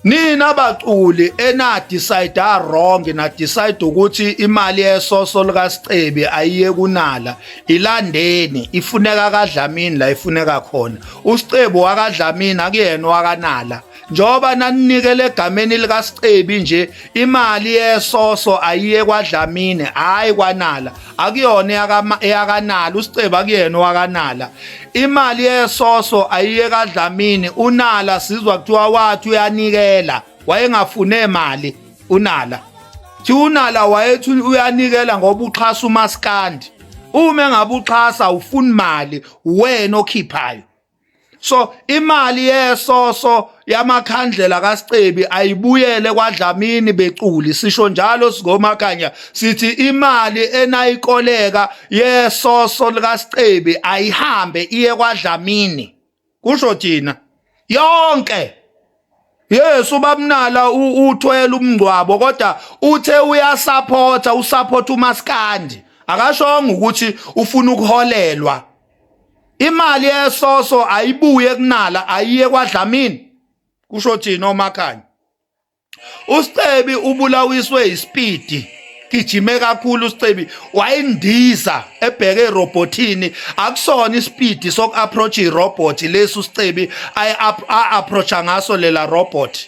Nina baculi ena decide wrong, na decide ukuthi imali yesoso likaSicebi ayiye kunala, ilandeni, ifuneka kaDlamini la ifuneka khona. USicebi wakaDlamini, akuyena wakanala. Njengoba naninikele egameni likaSicebi nje, imali yesoso ayiye kwaDlamini, hayi kwanala. Akuyona eyakanala, uSicebi akuyena owakanala. Imali yesoso ayiye kaDlamini. Unala sizwa kuthiwa wathi uyanikela, wayengafune mali unala. Thi unala wayethi uyanikela ngoba uxhasa umaskandi. Uma engabe uxhasa ufuni mali, wena okhiphayo. So imali yesoso yamakhandlela kaSicebi ayibuyele kwaDlamini beculi, sisho njalo sigomakhanya, sithi imali enayikoleka yesoso likaSicebi ayihambe iye kwaDlamini, kusho thina yonke. Yes, ubabnala uthwele umngcwabo, kodwa uthe uyasupporta, usupport umaskandi, akashongo ukuthi ufuna ukuholelwa. Imali yesoso ayibuye kunala, ayiye kwaDlamini, kusho thina omakhanya. USicebi ubulawiswe ispeed, gijime kakhulu uSicebi, wayindiza ebheke erobotini. Akusona ispeed soku-approach irobot lesi uSicebi ayi-approacha ngaso lela robot.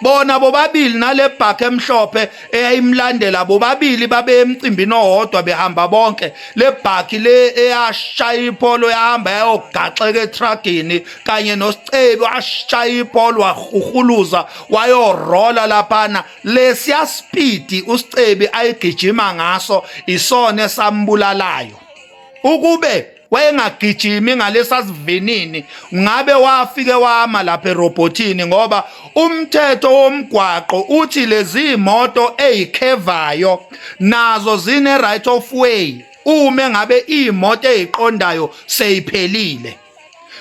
Bona bobabili nale bhakhe emhlophe eyayimlandela, bobabili babe emcimbini owodwa, behamba bonke. Le bhakhi le eyashaya iPolo yahamba yayogaxeka etragini kanye noSicebi, washaya iPolo, wahuhuluza, wayorola laphana. Lesiya speed uSicebi ayigijima ngaso isona esambulalayo. Ukube wayengagijimi ngalesa sivinini, ngabe wafike wama lapha erobotini, ngoba umthetho womgwaqo uthi lezi moto ezikhevayo nazo zine right of way uma ngabe imoto eziqondayo seyiphelile.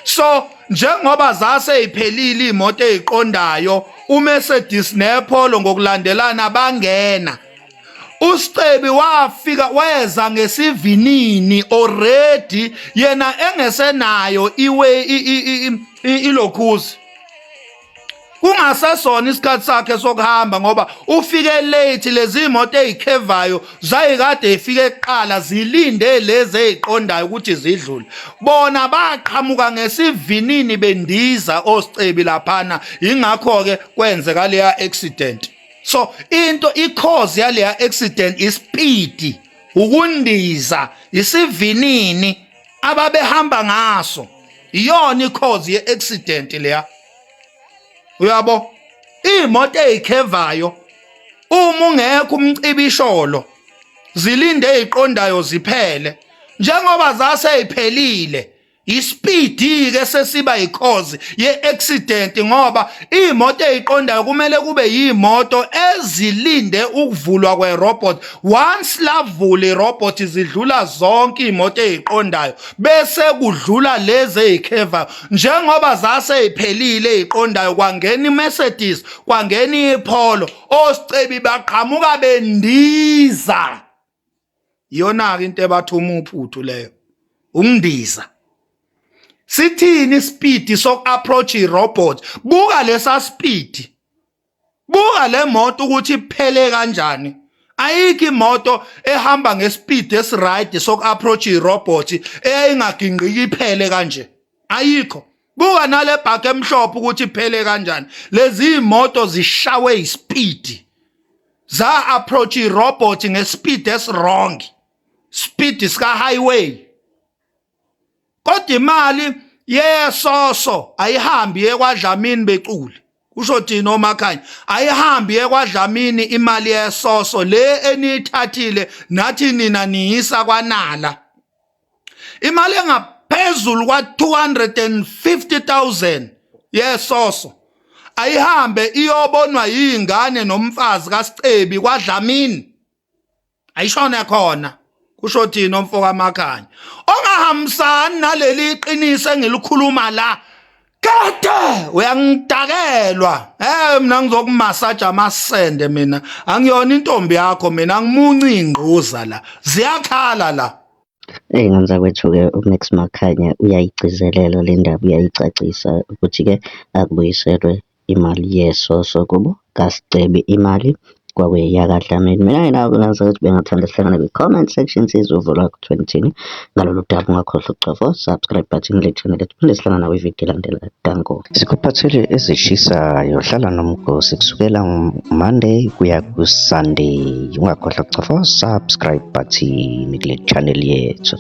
So njengoba zase iphelile imoto eziqondayo, uMercedes nePolo ngokulandelana bangena, uSicebi wafika weza ngesivinini already, yena engesenayo iwe ilokhuzi, kungasesona isikhathi sakhe sokuhamba, ngoba ufike late. Lezi moto ezikhevayo zayikade ifike kuqala, zilinde lezi eziqondayo ukuthi zidlule. Bona baqhamuka ngesivinini bendiza oSicebi laphana, ingakho ke kwenzeka leya accident. So into i-cause yaleya accident ispeed, ukundiza, isivinini ababehamba ngaso, iyona i-cause ye-accident leya, uyabo. Imoto ezikhevayo, uma ungekho umcibisholo, zilinde eziqondayo ziphele. Njengoba zase iphelile, ispeed ke sesiba i-cause ye-accident, ngoba imoto eziqondayo kumele kube yimoto ezilinde ukuvulwa kwe-robot. Once lavula irobot, zidlula zonke imoto eziqondayo, bese kudlula lezi ezikhevayo. Njengoba zase iphelile eziqondayo, kwangena iMercedes, kwangena iPolo, oSicebi baqhamuka bendiza. Iyona ke into ebathuma uphuthu leyo, ukundiza. Sithini ispeed soku-approach i-robot? Buka lesa speed, buka le moto ukuthi iphele kanjani. Ayikho imoto ehamba ngespeed esiright soku-approach i-robot eyayingaginqiki iphele kanje, ayikho. Buka nale bhakhe emhlophe ukuthi iphele kanjani. Lezi imoto zishawe ispeed, za approach i-robot ngespeed esi-wrong, speed sika highway. Kodwa imali yesoso ayihambi yekwaDlamini beculi, kusho thina omakhanya. Ayihambi yekwaDlamini imali yesoso le eniyithathile, nathi nina niyisa kwanala. Imali engaphezulu kwa 250,000 yesoso ayihambe iyobonwa yingane nomfazi kaSicebi kwaDlamini, ayishone khona, kusho thina omfoka Makhanya. Ongahambisani naleli iqiniso engilikhuluma la kade uyangidakelwa. Mina ngizokumasaja amasende, mina angiyona intombi yakho, mina angimunci ingquza la, ziyakhala la. Eyi, ngane zakwethu-ke, uMax Makhanya uyayigcizelela le ndaba, uyayicacisa ukuthi-ke akubuyiselwe. imali yesoso kubo kaSicebi, imali kwakuyeyakaDlamini. Mina-ke nawe bengazi ukuthi bengathanda sihlangane kwi-comment section sizwe uvo lwakho ukuthi wena uthini ngalolu daba. Ungakhohlwa ukucofa subscribe button kule channel ethu. Phinde sihlangane nawe ividiyo elandelayo. Danko. Sikuphathele ezishisayo, hlala nomgosi kusukela Monday kuya ku-Sunday. Ungakhohlwa ukucofa subscribe button kule channel yethu.